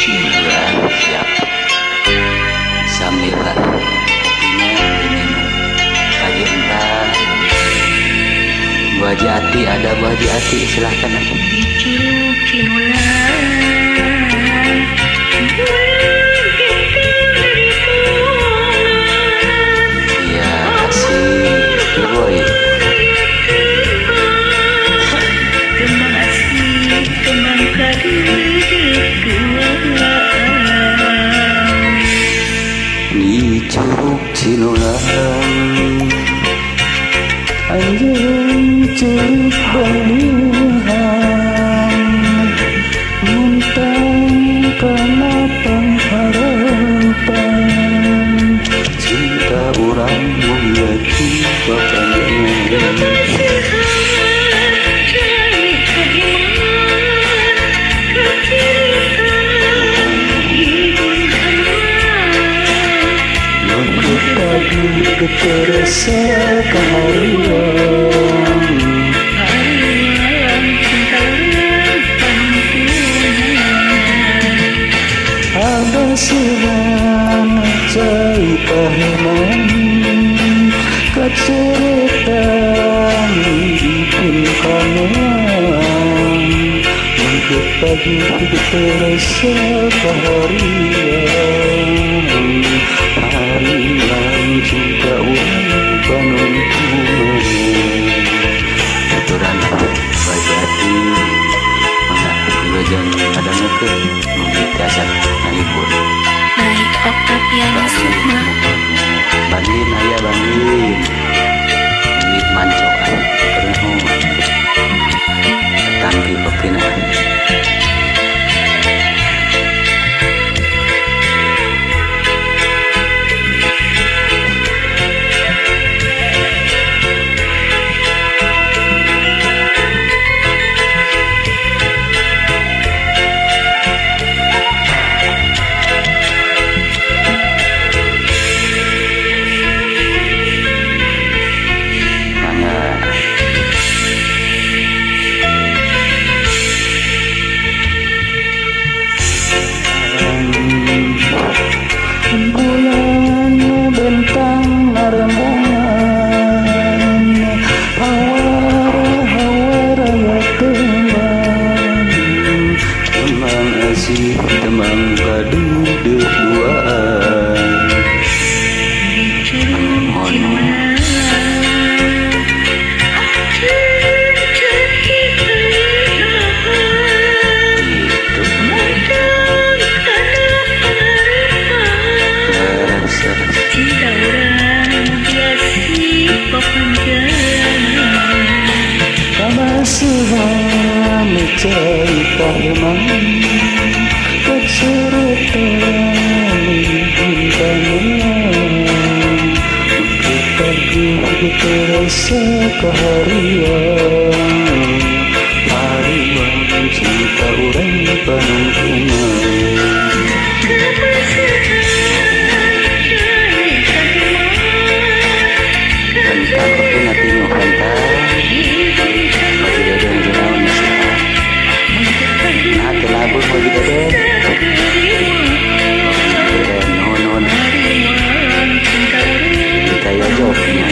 Iya, siap. Sambil lah kopinya diminum. Pagi entar. Bu Haji Ati, ada Bu Haji Ati, silahkan. Iya, kasih. Boy. Di Curug Cinulang anjing curug balihan muntang kana pangharapan cinta urang mulyaki bapanjangan. Pagi keterasa kaharian ada sihan cai paheman kaceretan ipun kamean mungkin pagi keterasa kaharian harian cinta urang panuntunan. Aturan Haji Ati mangga wilujeng ngadangukeun mugi tiasa ngahibur. Baik, Oktaviani Sukma. Bandin aya bandin. Ini manco ah keur tangki kopina. Bulan bentang narembungan hawara-hawara ya teman Temang asih temang kaduduh duaan. Mohon gitu. Kamasuhan cai paheman kaceretan bintangan pagi terasa kaharian harian cinta urang panungtungan. Kentang kopi tingu kentang. Haji Deden jauh nasihat. Nah, telabuh Haji Deden. Deden nuhun. Kita ya jawabnya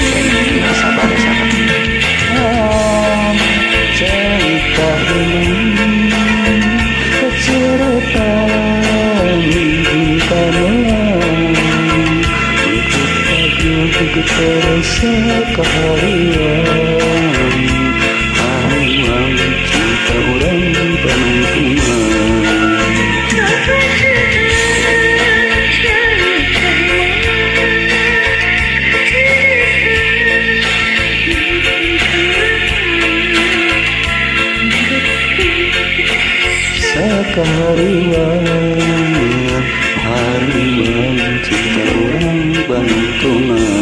ya sabar sabar. Cai paheman kaceretan bintangan pagi terasa kaharian harian cinta urang panungtungan. Sakaharian harian cinta urang panungtungan.